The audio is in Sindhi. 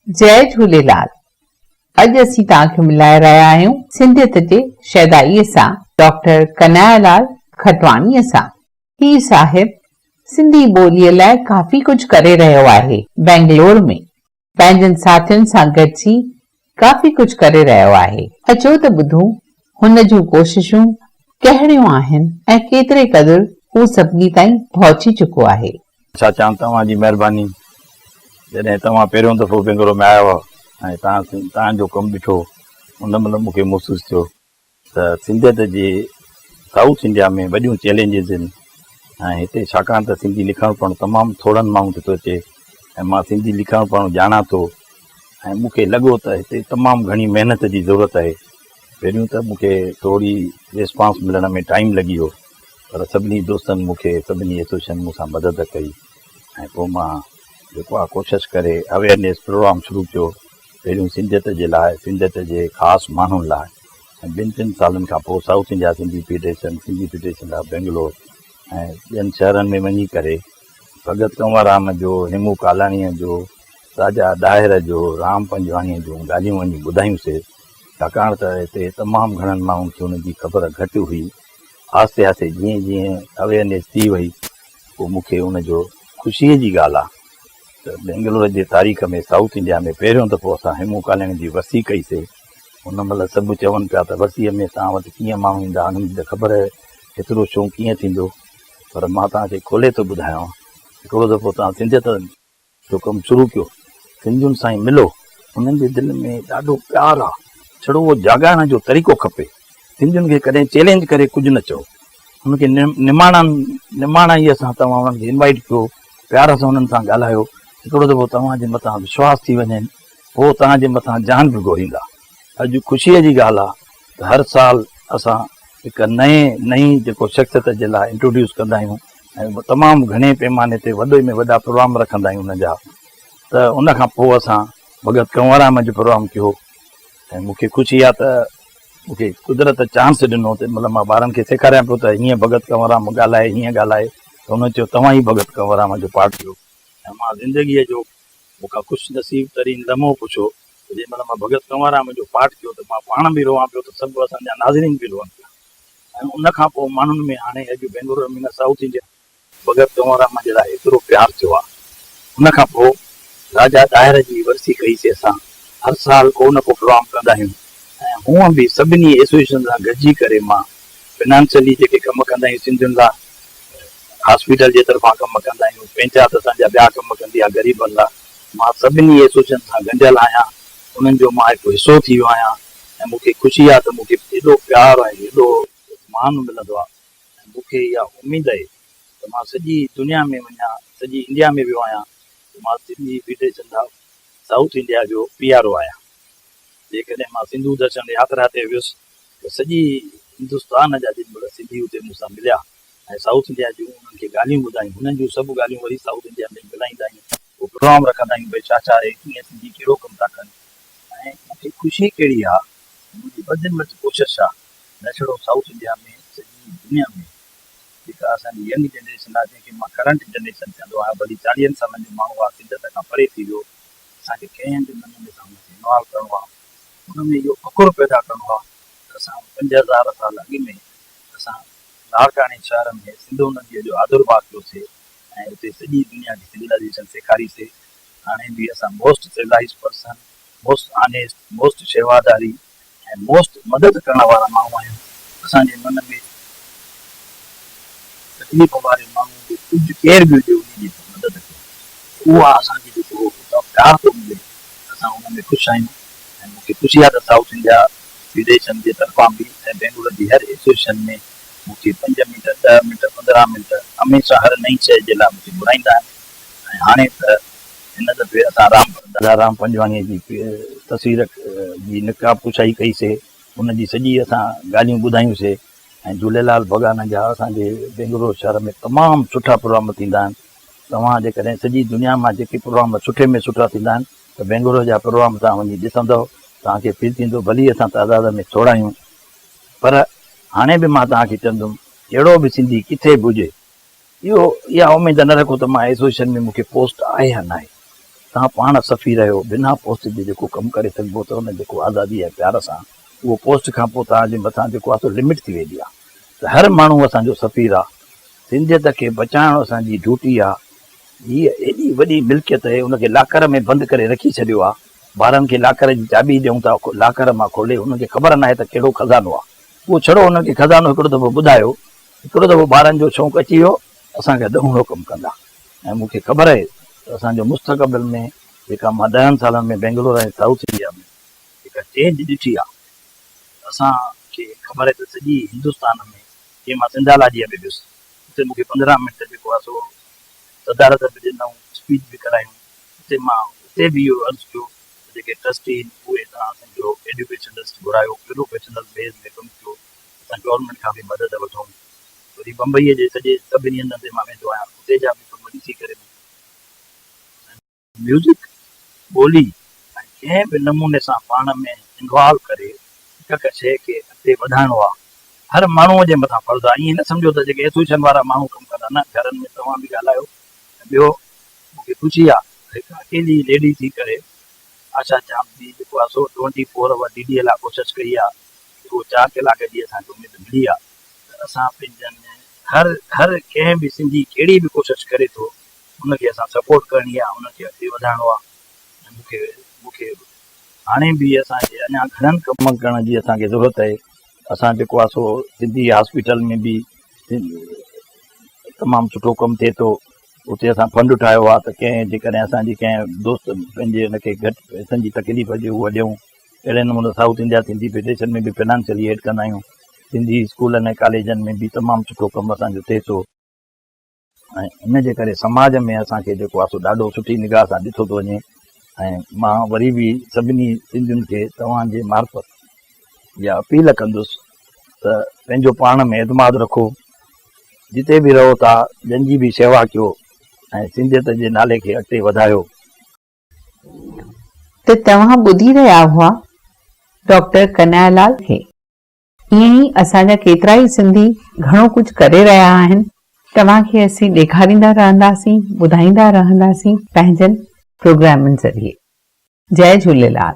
جئي جهوليلال اڄ اسين توهان کي ملائي رهيا آهيون سنڌيت جي شيدائيء سان ڊاڪٽر ڪنايا لال کٽواڻيء سان. هي صاحب سنڌي ٻوليء لاء ڪافي ڪجهه ڪري رهيو آهي. بئنگلور ۾ پنهنجن ساٿين سان گڏجي ڪافي ڪجهه ڪري رهيو آهي. اچو ته ٻڌون هن جون ڪوششون ڪهڙيون آهن ۽ ڪيتري قدر هو سڀني تائين پهچي چڪو آهي. ڇا چوان توهان جي مهرباني جڏهن توهان پهريون دفعو بينگلور ۾ آيا هئا ۽ توهان توهان جو ڪم ڏٺو ان مهل مون کي محسوس ٿيو ته سنڌيت جي سائوٿ انڊيا ۾ وڏيون چئلينجز آهن ۽ هتي ڇاڪاڻ ته سنڌي لکڻ پڙهڻ تمام ٿورن ماڻهن کي ٿو اچي ۽ مان سنڌي لکڻ پڙهڻ ڄاڻان ٿو ۽ مون کي لڳو ته هتي تمام گهڻي محنت جي ضرورت آهي. پهريون ته مون کي ٿوري ريسپانس ملڻ ۾ ٽائيم لڳي ويو پر سڀني دوستن مون کي سڀني ايسوسيئشن مون سان مدد ڪئي ۽ پوء مان جيڪو آ ڪوشش ڪري اويئرنيس پروگرام شروع ڪيو پهريون سنڌيت جي لاء سنڌيت جي خاص ماڻهن لاء ۽ ٻن ٽن سالن کان پوء South India Sindhi Federation Sindhi Federation of Bangalore ۽ ٻين شهرن ۾ وڃي ڪري ڀڳت ڪنور رام جو هيمو ڪالاڻيء جو راجا ڏاهر جو رام پنجواڻيء جون ڳالهيون وڃي ٻڌايون سي ڇاڪاڻ ته هتي تمام گهڻن ماڻهن کي ان جي خبر گهٽ هئي. آهستي آهستي جيئن جيئن اويئرنيس ٿي وئي پوء مون کي ان جو خوشيء جي ڳالهه آ ته بينگلور جي تاريخ ۾ سائوٿ انڊيا ۾ پهريون دفعو اسان هيمون ڪاليڻ جي ورسي ڪئي سي. ان مهل سڀ چون پيا ته ورسيء ۾ توهان وٽ ڪيئن ماڻهو ايندا انهن جي ته خبر هيترو شو ڪيئن ٿيندو پر مان توهان کي کولي ٿو ٻڌايان هڪڙو دفعو توهان سنڌيت جو ڪم شروع ڪيو. سنڌين سان ئي ملو. انهن جي دل ۾ ڏاڍو پيار آ. ڇڙو اهو جاڳائڻ جو طريقو کپي. سنڌين کي ڪڏهن چئلينج ڪري ڪجهه نه چئو. انهن کي نماڻن نماڻائيء سان توهان انهن کي انوائيٽ ڪيو. پيار سان انهن سان ڳالهايو. هڪڙو دفعو توهان جي مٿان وشواس ٿي وڃين. پوء توهان جي مٿان جان به گهوريندا. اڄ خوشيء جي ڳالهه آ ته هر سال اسان هڪ نئين نئين جيڪو شخصيت جي لاء انٽروڊيوس ڪندا آهيون. ۽ تمام گهڻي پيماني تي وڏي ۾ وڏا پروگرام رکندا آهيون ان جا ته ان کان پوء اسان ڀڳت ڪنور رام جو پروگرام ڪيو ۽ مون کي خوشي آهي ته مون کي قدرت چانس ڏنو ته مطلب مان ٻارن کي سيکاريان پيو ته هيئن ڀڳت ڪنور رام ڳالهائي هيئن ڳالهائي ته هن چيو توهان ئي ڀڳت ڪنور رام جو پارٽ ڏيو ۽ مان زندگيء جو مون کان خوش نصيب ترين لمحو پڇيو ته جنهن مهل مان ڀڳت ڪنور رام جو پارٽ ڪيو ته مان پاڻ به روئان پيو ته سڀ اسان جا ناظرين به روئن پيا. ۽ ان کان پوء ماڻهن ۾ هاڻي اڄ بينگلور ۾ نه سائوٿ انڊيا ڀڳت ڪنور رام جي لاء ايترو پيار ٿيو آهي. ان کان پوء راجا ڏاهر جي ورسي ڪئي سي اسان هر سال ڪو نه ڪو پروگرام ڪندا آهيون ۽ هونء به سڀني ايسوسيئيشن سان گڏجي ڪري مان فنانشلي جيڪي ڪم ڪندا آهيون سنڌين لاء هاسپيٽل جي طرفان ڪم ڪندا آهيون پنچات اسان جا ٻيا ڪم ڪندي آهي غريبن لاء مان سڀني ايسوسيئيشن سان ڳنڍيل آهيان انهن جو مان هڪ حصو ٿي ويو آهيان ۽ مون کي خوشي آهي ته مون کي ايڏو پيار ۽ ايڏو مان ملندو آهي ۽ مون کي اها اميد آهي ته مان سڄي دنيا ۾ وڃان سڄي انڊيا ۾ ويو آهيان ته مان Sindhi Federation of South India جو پي آر او آهيان. جيڪڏهن مان سنڌو درشن ياترا تي ويس ته سڄي هندستان جا جن مهل سنڌي اتي مون سان مليا ۽ سائوٿ انڊيا جون انهن کي ڳالهيون ٻڌايون هنن جون سڀ ڳالهيون وري سائوٿ انڊيا ۾ ملائيندا آهيون پوء پروگرام رکندا آهيون ڀئي ڇا ڇا آهي ڪيئن سنڌي ڪهڙو ڪم ٿا ڪن ۽ مون کي خوشي ڪهڙي آ ته منهنجي وڌ ۾ وڌ ڪوشش آ نه ڇڙو سائوٿ انڊيا ۾ سڄي دنيا ۾ جيڪا اسان جي ينگ جنريشن آ جنهن کي مان ڪرنٽ جنريشن چوندو آهيان ڀلي چاليهن سالن جو ماڻهو آ شدت کان پري ٿي ويو اسان کي ڪنهن به نموني سان ان کي انوالو ڪرڻو آ ان ۾ اهو فخر پيدا ڪرڻو آ ته اسان 5000 سال اڳ ۾ اسان لاڙڪاڻي شهر ۾ سنڌو نديء جو آڌرڀاء ڪيو سي ۽ اتي سڄي دنيا کي سولائيزيشن سيکاري سي هاڻي به اسان most civilized person, most honest, most شيواداري ۽ most مدد ڪرڻ وارا ماڻهو آهيون. اسان جي من ۾ تڪليف واري ماڻهو جو ڪجهه ڪير به هجي انهي جي اسان مدد ڪيون. اهو آهي اسان کي جيڪو اتان پيار ٿو ملي اسان ان ۾ خوش آهيون ۽ مون کي خوشي آهي ته سائوٿ انڊيا فيڊريشن جي طرفان به ۽ بينگلور جي هر ايسوسيئيشن ۾ مون کي پنج منٽ، ڏهه منٽ، 15 منٽ هميشه هر نئين شيء جي لاء مون کي گهرائيندا آهن. ۽ هاڻي ته هن دفعي اسان رام دادا رام پنجواڻيء جي تصوير جي نقاب ڪشائي ڪئي سي، ان جي سڄي اسان ڳالهيون ٻڌايون سي ۽ جهوليلال ڀڳوان جا اسان جي بينگلور شهر ۾ تمام سٺا پروگرام ٿيندا آهن. توهان جيڪڏهن سڄي دنيا مان جيڪي پروگرام سٺي ۾ سٺا ٿيندا آهن ته بينگلور جا پروگرام توهان وڃي ڏسندؤ توهان کي فيل ٿيندو ڀلي اسان تعداد ۾ ٿورا آهيون پر هاڻي به مان توهان کي چوندم جهڙو به سنڌي ڪٿي به هجي اهو اها اميد نه رکو ته مان ايسوسيئيشن ۾ مون کي پوسٽ آهي يا ناهي. توهان پاڻ سفير آهيو، بنا پوسٽ جي جيڪو ڪم ڪري سگهبو اٿو نه جيڪو آزادي ۽ پيار سان، اهو پوسٽ کان پوء توهان جي مٿان جيڪو آهي سو لمٽ ٿي ويندي آهي ته هر ماڻهو اسان جو سفير آهي. سنڌيت کي بچائڻ اسان جي ڊيوٽي آهي. هيء ايڏي وڏي ملڪيت آهي، ان کي لاڪر ۾ بند ڪري رکي ڇڏيو آهي. ٻارن کي لاڪر جي چاٻي ڏيون ٿا، لاڪر مان کولي انهن کي خبر ناهي ته ڪهڙو خزانو آهي. اهو ڇڙو انهن کي خزانو هڪڙو دفعو ٻڌايو، هڪڙو دفعو ٻارن جو شوق اچي ويو، اسان کي ڏهوڻو ڪم ڪندا. ۽ مون کي خبر آهي ته اسان جو مستقبل ۾ جيڪا مان ڏهن سالن ۾ بينگلور ۽ سائوٿ انڊيا ۾ جيڪا چينج ڏٺي آهي ته اسان کي خبر آهي ته سڄي هندستان ۾ جيئن مان سنڌالاجيء ۾ ويس اتي مون کي 15 منٽ جيڪو آهي سو صدارت به ڏنائون اسپيچ به ڪرايون اتي مان اتي به اهو عرض ڪيو ته جيڪي ٽرسٽي آهن اهي توهان سمجهو ايڊيوڪيشنلسٽ گهرايو پروفيشنل بيز ۾ ڪم ڪيو اسان گورنمينٽ کان به مدد وٺون وري بمبئيء جي سڄي سڀني هنڌن تي مان ويندو آهيان، اتي جا به ڪم ڏسي ڪري مون کي ميوزڪ، ٻولي ۽ ڪنهن به نموني سان پاڻ ۾ انوالو ڪري هڪ هڪ شيء کي اڳتي وڌائڻو آهي. هر ماڻهوء جي مٿان فرض آهي. ائين نه سمجهو ته جيڪي ايسوسيئيشن وارا ماڻهو ڪم ڪندا، نه، گهرن ۾ توهان به ڳالهايو ۽ ٻيو مون کي خوشي آهي ته هڪ اڪيلي ليڊي ٿي ڪري آشا چانپي جيڪو آهي سو twenty four hour D D E لاء ڪوشش ڪئي آهي ته اهو چار ڪلاڪ جي اسان کي اميد ملي آهي. ته اسان پنهنجن هر هر ڪنهن به سنڌي ڪهڙي به ڪوشش ڪري ٿو ان کي اسان سپورٽ ڪرڻي آهي ان کي اڳتي وڌائڻو آهي ۽ مون کي مون کي هاڻي به اسان جي اڃا گهڻن ڪمن ڪرڻ جي اسان کي ضرورت آهي اسان جيڪو آهي سو سنڌي هاسپيٽل ۾ به تمام سٺو ڪم ٿئي ٿو اتي اسان فنڊ ٺاهيو آهي ته ڪنهن جيڪڏهن اسان جي ڪنهن دوست پنهنجي ان کي گهٽ پئسن جي تڪليف هجي اها ڏيون اهڙي نموني سائوٿ انڊيا سنڌي فيڊريشن ۾ به فنانشلي ايڊ ڪندا آهيون. سنڌي اسڪولن ۽ ڪاليجن ۾ به تمام سٺو ڪم اسان جو ٿئي ٿو ۽ ان جي ڪري سماج ۾ اسان کي جيڪو آهي سو ڏاڍو سٺي نگاهه سان ڏٺو ٿو وڃي ۽ مان وري به سڀني سنڌين کي توهان جي معرفت اها اپيل ڪندس ته پنهنجو پاڻ ۾ اعتماد رکو، جتي به رهو ٿا جن جي به شيوا ڪيو ۽ سنڌيت جي نالي کي اڳتي وڌايو. ته توهان ٻڌي رهيا هئا ڊاڪٽر ڪنهيا لال کي. ائين ئي اسان جا ڪيترائي سنڌي گهڻو ڪجهه ڪري رهيا آهن. توهان کي اسين ڏيکاريندا رهنداسين، ٻڌائيندا رهنداسين پنهنجن پروگرامن ذريعي. جئي جهوليلال.